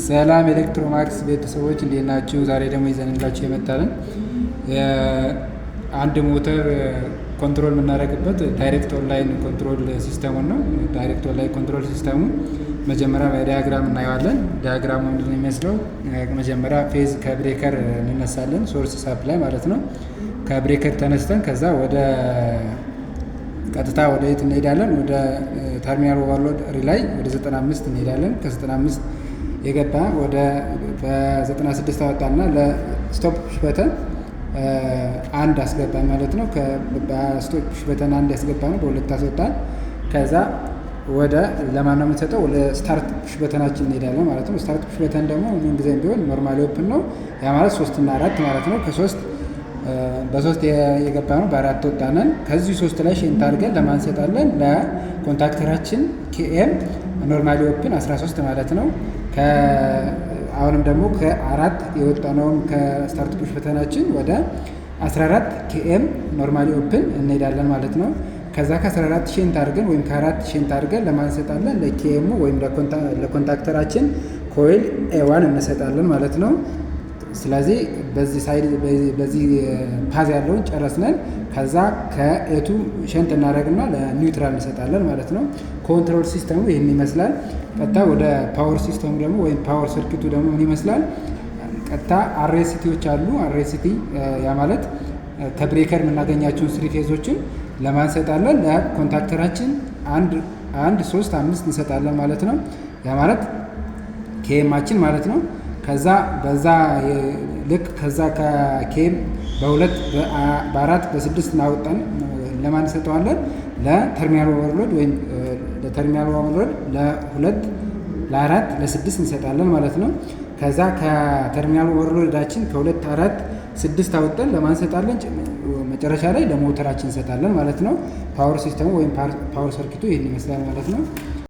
ሰላም ኤሌክትሮማክስ ቤተሰቦች፣ እንዴት ናችሁ? ዛሬ ደግሞ ይዘንላችሁ የመጣልን አንድ ሞተር control የምናደርግበት direct online control system ኡን ነው። Direct online control system ኡ መጀመሪያ በ diagram እናየዋለን። Diagram ኡ ምንድን ነው የሚመስለው? መጀመሪያ phase ከ breaker እንነሳለን፣ source supply ማለት ነው። ከ breaker ተነስተን ከዛ ወደ ቀጥታ ወደ የት እንሄዳለን? ወደ terminal overload relay ወደ 95 እንሄዳለን። ከ95 የገባ ወደ በ96 አወጣና ለ stop push button አንድ አስገባን ማለት ነው። በ stop push button አንድ ያስገባ ነው፣ በሁለት አስወጣን። ከዛ ወደ ለማን ነው የምንሰጠው? ወደ start push button ኣችን እንሄዳለን ማለት ነው። Start push button ደግሞ ምን ጊዜም ቢሆን normally open ነው። ያ ማለት ሶስት እና አራት ማለት ነው። ከሶስት በሶስት የገባ ነው፣ በአራት ወጣነን። ከዚህ ሶስት ላይ shunt አድርገን ለማን እንሰጣለን? ለ contactor ኣችን KM normally open 13 ማለት ነው። አሁንም ደግሞ ከአራት የወጣነውን ከ start push button ኣችን ወደ 14 KM normally open እንሄዳለን ማለት ነው። ከዛ ከ14 shunt አድርገን ወይም ከአራት shunt አድርገን ለማን እንሰጣለን? ለ KM ኡ ወይም ለ contactor ኣችን coil A1 እንሰጣለን ማለት ነው። ስለዚህ በዚህ side በዚህ path ያለውን ጨረስነን። ከዛ ከ A2 shunt እናደርግና ለ neutral እንሰጣለን ማለት ነው። Control system ኡ ይህን ይመስላል። ቀጥታ ወደ power system ኡ ደግሞ ወይም power circuit ኡ ደግሞ ምን ይመስላል? ቀጥታ RST ዎች አሉ። RST ያ ማለት ከ breaker የምናገኛቸውን three phase ኦችን ለማን እንሰጣለን? ለ contactor ኣችን አንድ፣ አንድ፣ ሶስት፣ አምስት እንሰጣለን ማለት ነው። ያ ማለት KM ኣችን ማለት ነው። ከዛ በዛ ልክ ከዛ ከ KM በሁለት፣ በአራት፣ በስድስት እናወጣን ለማን እንሰጠዋለን? ለ terminal overload ወይም ለ terminal overload ለሁለት፣ ለአራት፣ ለስድስት እንሰጣለን ማለት ነው። ከዛ ከ terminal overload ኣችን ከሁለት፣ አራት፣ ስድስት አወጠን ለማን እንሰጣለን? መጨረሻ ላይ ለሞተራችን እንሰጣለን ማለት ነው። Power system ኡ ወይም power circuit ኡ ይህን ይመስላል ማለት ነው።